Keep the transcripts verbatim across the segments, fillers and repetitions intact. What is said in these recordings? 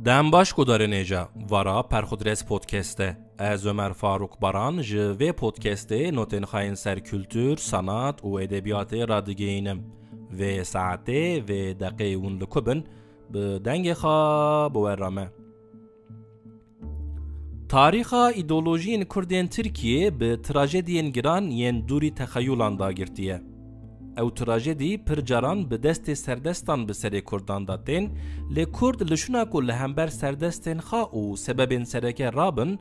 Dem baş guhdarên hêja, vara Perxudres Podcast e. Ez Ömer Faruk Baran ji vê podcastê notên xwe yên ser kultur, sanat û edebiyatê radigihînim. Vê saetê, vê deqê hûn li ku bin, bi dengê xwe bi we re me. Tarîxa îdeolojiyên Kurdên Tirkiyê bi trajediyên giran yên dûrî texeyulan dagirtiye. Ew trajedî pir caran bi destê serdestan bi serê Kurdan de tên, lê Kurd li şûna ku li hember serdestên xwe û sebebên sereke rabin,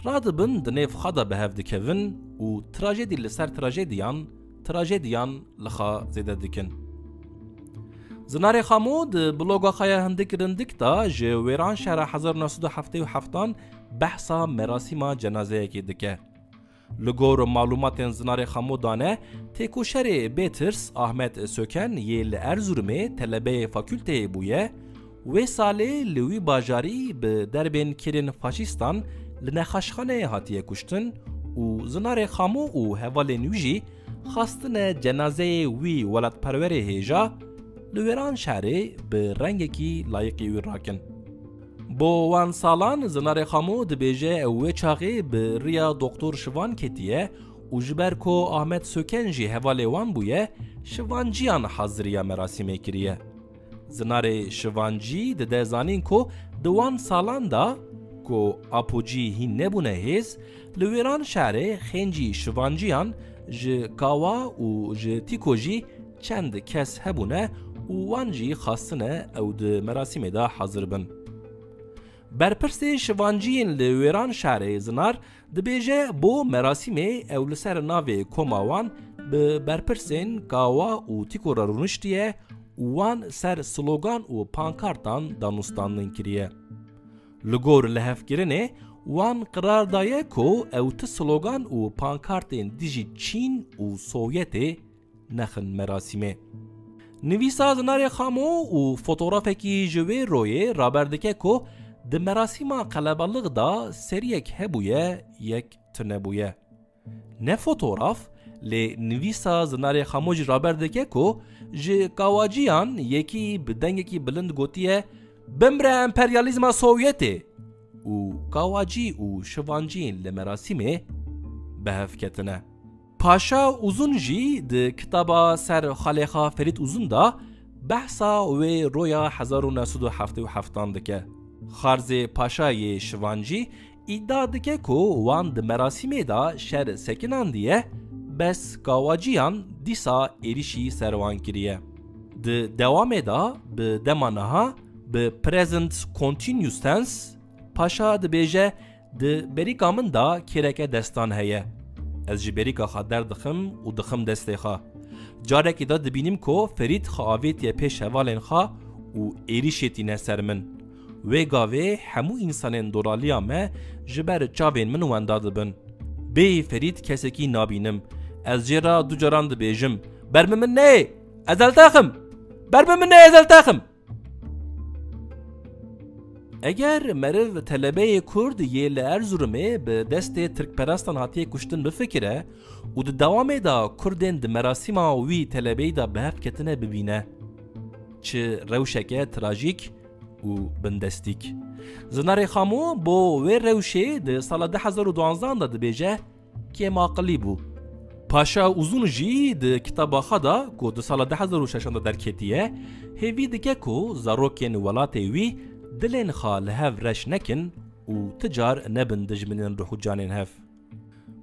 radibin di nêv xwe de bi hev dikevin û trajedî li ser trajediyan, trajediyan li xwe zêde dikin. Zinarê Xamo di bloga xwe ya Hindik Rindik de ji Wêranşehra hezar û neh sed û heftê û heftan behsa merasîma cenazeyekê dike. Li gor malûmatên Zinarê Xamo dane, têkoşerê bêtirs Ahmet Söken yê li Erzurumê telebeyê fakulteyê bûye, wê salê li wî bajarî bi derbên kêrên faşîstan li nexaşxaneyê hatiye kuştin û Zinarê Xamo û hevalên wî jî xwestine cenazeyê wî welatperwerê hêja li Wêranşehrê bi rengekî layiqî wî rakin. Bo wan salan Zinarê Xamo dibêje ew wê çaxê bi riya Doktor Şivan ketiye û ji ber ku Ahmet Söken jî hevalê wan bûye, Şivanciyan haziriya merasîmê kiriye. Zinarê Şivancî dide zanîn ku di wan salan de ku Apocî hîn nebûne hêz, li Wêranşehrê xêncî Şivanciyan ji Kawa û ji Tîko jî çend kes hebûne û wan jî xwestine ew di merasîmê de hazir bin. Berpirsê Şivanciyên li Wêranşehrê Zinar dibêje bo merasîmê ew li ser navê koma wan bi berpirsên Kawa û Tîko re rûniştiye û wan ser slogan û pankartan danûstandin kiriye. Li gor lihevkirinê wan qirar daye ku ew ti slogan û pankartên dijî Çîn û Sovyetê nexin merasîmê. Nivîsa Zinarê Xamo û fotografekî ji wê royê raber dike ku di merasîma qelebalix de seriyek hebûye, yek tune bûye. Ne fotograf, lê nivîsa Zinarê Xamo jî raber dike ku ji Kawaciyan yekî bi dengekî bilind gotiye, "Bimre emperyalîzma Sovyetê!" û Kawacî û Şivancî li merasîmê bi hev ketine. Paşa Uzun jî di kitaba ser xalê xwe Ferît Uzun de behsa wê roya hezar û neh sed û heftê û heftan dike. Xarzê Paşa yê Şivancî îdia dike ku wan di merasîmê de şer sekinandiye, bes Kawaciyan dîsa êrîşî ser wan kiriye. Di dewamê de bi dema niha bi present continuous tense Paşa dibêje, "Di berîka min de kêreke destan heye. Ez ji berîka xwe derdixim û dixim destê xwe. Carekê de dibînim ku Ferît xwe avêtiye pêş hevalên xwe û êrîşê tîne ser min. Wê gavê hemû însanên doraliya me ji ber çavên min wenda dibin. Bêyî Ferît kesekî nabînim. Ez jê re du caran dibêjim, 'Ber bi min neyê! Ez li te xim! Ber bi min neyê, ez li te xim!'" Eger meriv telebeyê Kurd yê li Erzurumê bi destê tirkperastan hatiye kuştin bifikire û di dewamê de Kurdên di merasîma wî telebeyî de bi hev ketine bibîne, çi rewşeke trajîk û bindestîk. Zinarê Xamo bo wê rewşê di sala du hezar û duwanzdan de dibêje, kêmaqilî bû. Paşa Uzun jî di kitaba xwe de ku di sala du hezar û şeşan de derketiye, hêvî dike ku zarokên welatê wî dilên xwe li hev reş nekin û ti car nebin dijminên ruh û canên hev.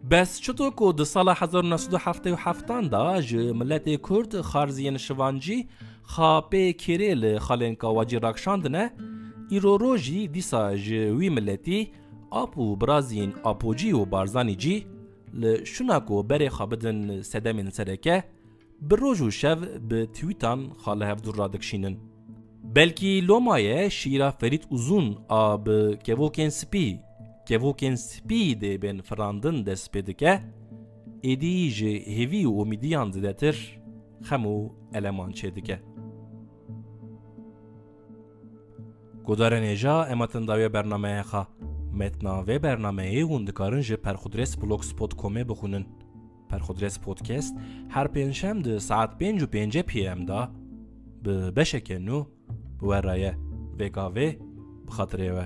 Bes çito ku di sala hezar û neh sed û heftê û heftan de ji miletê Kurd xarziyên Şivancî xwe pê kêrê li xalên Kawacî rakşandine, îro rojî dîsa ji wî miletî ap û biraziyên Apocî û Barzanî cî li şûna ku berê xwe bidin sedemên sereke, bi roj û şev bi twîtan xwe li hevdû radikişînin. Belkî loma ye şîra Ferît Uzun a bi kevokên spî, kevokên spî dê bên firandin dest pê dike, êdî ji hêvî û umîdiyan zêdetir xem û eleman çêdike. Guhdarên hêja, em hatin dawî bernameya xwe. Metna vê bernameyê hûn dikarin ji perxudres blogspot komê bixwînin. Perxudres Podcast her pêncşem di saet pênc û pêncî P M de bi beşeke nû bi we re ye. Vê gavê bi xatirê we.